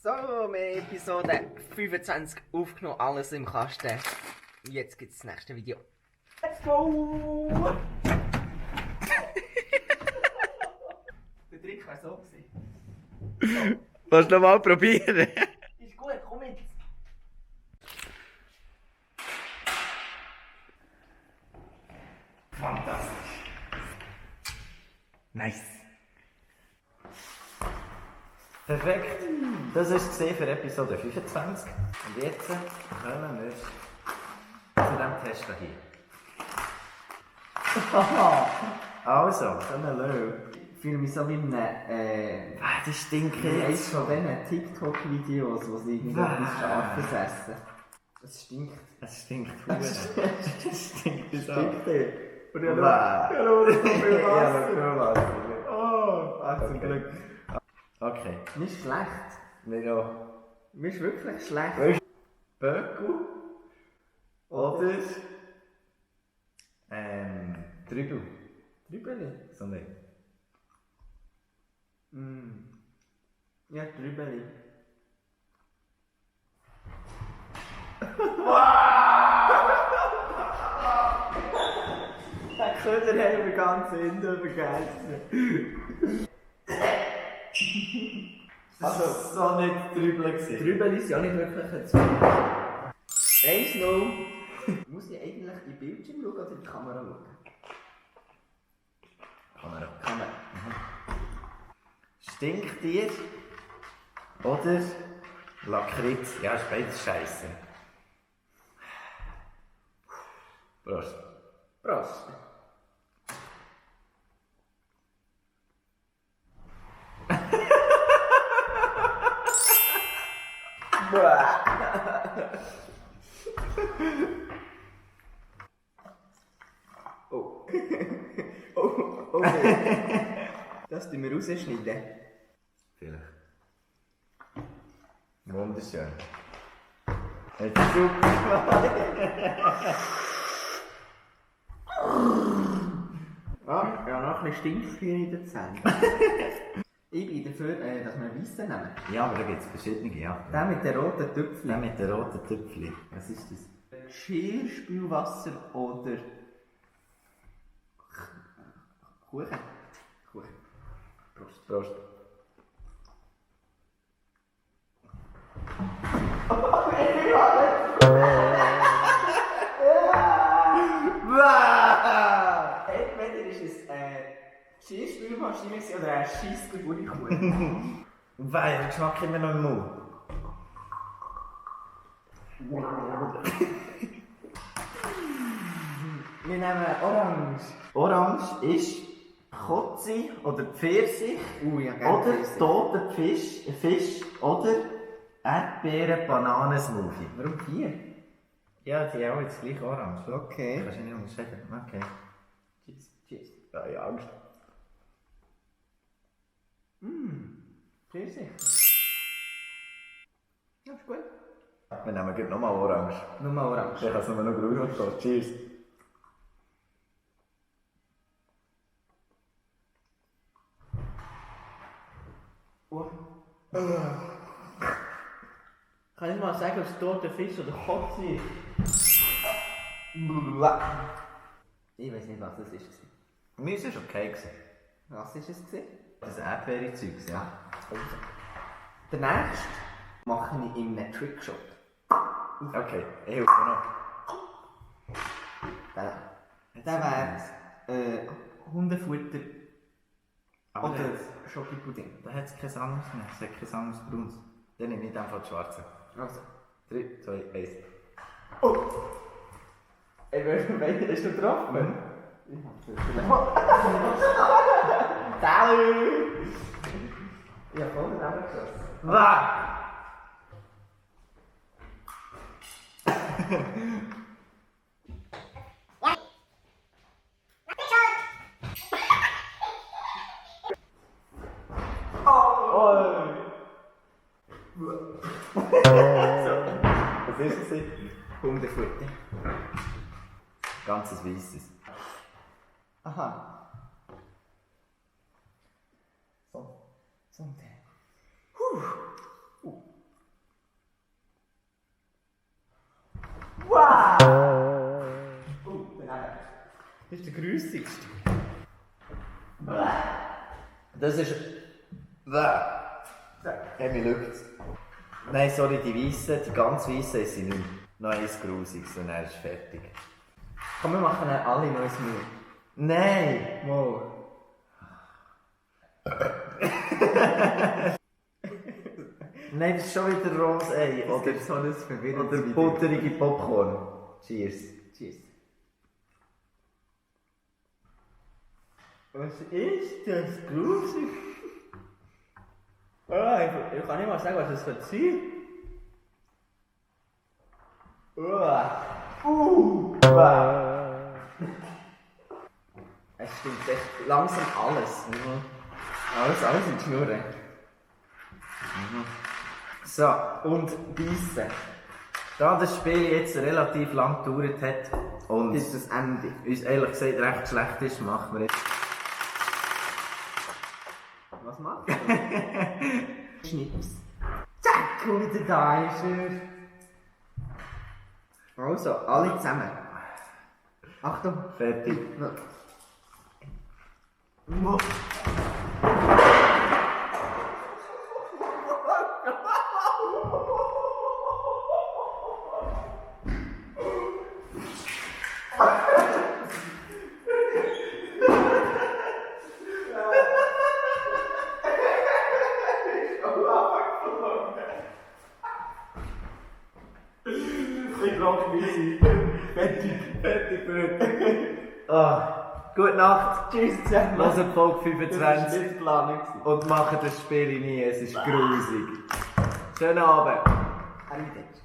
So, wir haben Episode 25 aufgenommen, alles im Kasten. Jetzt gibt es das nächste Video. Let's go! Der Trick war so gewesen. Willst du noch mal probieren? Ist gut, komm mit! Fantastisch. Nice. Perfekt. Das war es für Episode 25. Und jetzt kommen wir zu diesem Test hier. Also, hallo. Ich fühle mich so wie in einem, Das stinkt eines von diesen TikTok-Videos, wo sie irgendetwas Scharfes essen. Es stinkt. Es stinkt verdammt. Es stinkt bis auf. Und ja, noch viel Wasser. Oh, zum Glück. Okay. Nicht schlecht. Mega. Mir ist wirklich schlecht. Böckel oder Trübel. Trübeli? So nicht. Ja, Trübeli. Den Köder haben wir ganz hinten vergessen. Also, so nicht Trübel gewesen. Trübeli ist ja nicht wirklich ein Zufall. 1-0. Muss ich eigentlich in den Bildschirm schauen oder in die Kamera schauen? Kamera. Stinkt dir? Oder Lakritz? Ja, ist beides scheiße. Prost. Prost. Oh. Oh. Das tun wir rausschneiden. Vielleicht. Wunderschön. Jetzt ist super. Ja, noch ein bisschen Stinkstier in den Zähnen. Ich bin dafür, dass wir Weissen nehmen. Ja, aber da gibt es verschiedene, ja. Der mit den roten Töpfchen. Der mit den roten Tüpfchen. Was ist das? Geschirrspülwasser oder Kuchen? Kuchen. Prost. Prost. Entweder ist es Geschirrspülmaschine oder ein scheisse Gurkenkuchen. Weil der Geschmack immer noch im Mund. Wir nehmen Orange. Orange ist Kotze oder Pfirsich Ja, gerne oder Pfirsich. toter Fisch oder Erdbeeren-Bananen-Smoothie. Warum 4? Ja, die haben auch jetzt gleich Orange. Okay. Kannst du nicht unterscheiden? Okay. Cheers. Ja, ich habe Angst. Pfirsich. Ja, ist gut. Wir nehmen gleich nochmal Orange. Nur Orange. Ich kann es nur noch grün gehen. Cheers. Oh. Kann ich mal sagen, ob es toter Fisch oder Kotze ist? Ich weiß nicht, was das war. Mir war es okay. Was war es? Das Erdbeere-Zeugs, ja. Den nächsten mache ich in einem Trickshot. Okay, ich helfe dir noch. Der wäre Hundefutter Aber oder Schokopudding. da hat es kein anderes mehr. Es hat kein anderes Brauns. Dann nehme ich einfach das Schwarze. Also. 3, 2, 1. Oh! Ey, welcher ist du getroffen? Ich hab's nicht. Sally! Ich hab voll daneben geschossen. Was? Was ist es? Hundefutter. Ganzes Weisses. Aha. So. Das ist der grüssigste. Das ist... Mir lügt's. Nein, sorry, die weißen, die ganz weißen sind nicht. Noch eins Grusiges und dann ist fertig. Komm, wir machen dann alle neues Mühe. Nein! Mal. Nein, das ist schon wieder Rosé. Oder so ein verwirrendes Oder butterige Popcorn. Cheers. Cheers. Was ist das grusig? Ich kann nicht mal sagen, was das sein soll. Es stimmt echt langsam alles. Alles in die Schnur. So, Und beißen. da das Spiel jetzt relativ lang gedauert hat und Ist das Ende. uns ehrlich gesagt recht schlecht ist, machen wir jetzt... Was macht er? Schnips. Zack, und wieder da ist er. Also, alle zusammen. Achtung. Fertig. Ich brauche Easy. Fertig. Gute Nacht. Tschüss zusammen. Hört die Folge Das war 25 nicht Planung. und machen das Spiel nie, es ist grusig. Schönen Abend. Arrivederci.